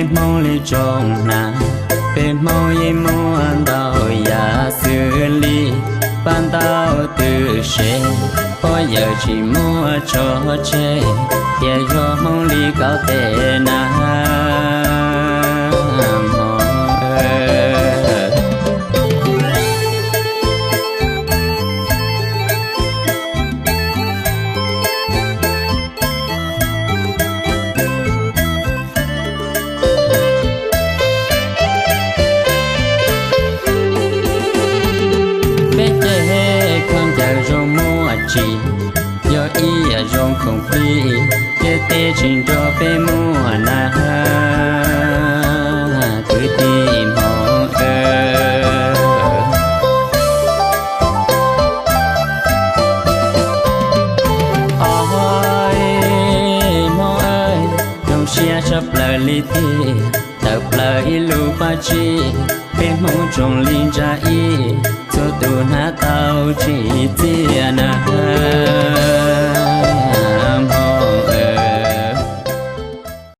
Peb Hmoob li tsoom na, peb Hmoob yeej muaj ntau yam xws li paj ntaub twm sev, pog yawm tsis muaj tso tseg, tias yog Hmoob li kaum tes na. Peb ceg khaub ncaws zoo muaj tsis, yog ib yam zoo khoom plig, thiab teb tsis nrog peb muaj na, kwv tij Hmoob. Hmoob, zoo siab tshaj plaws li tiag, tawm plaws ib lub paj tsib, peb Hmoob tsoom li ntsa ib, txhua tus hnav tau tsis txiaj na.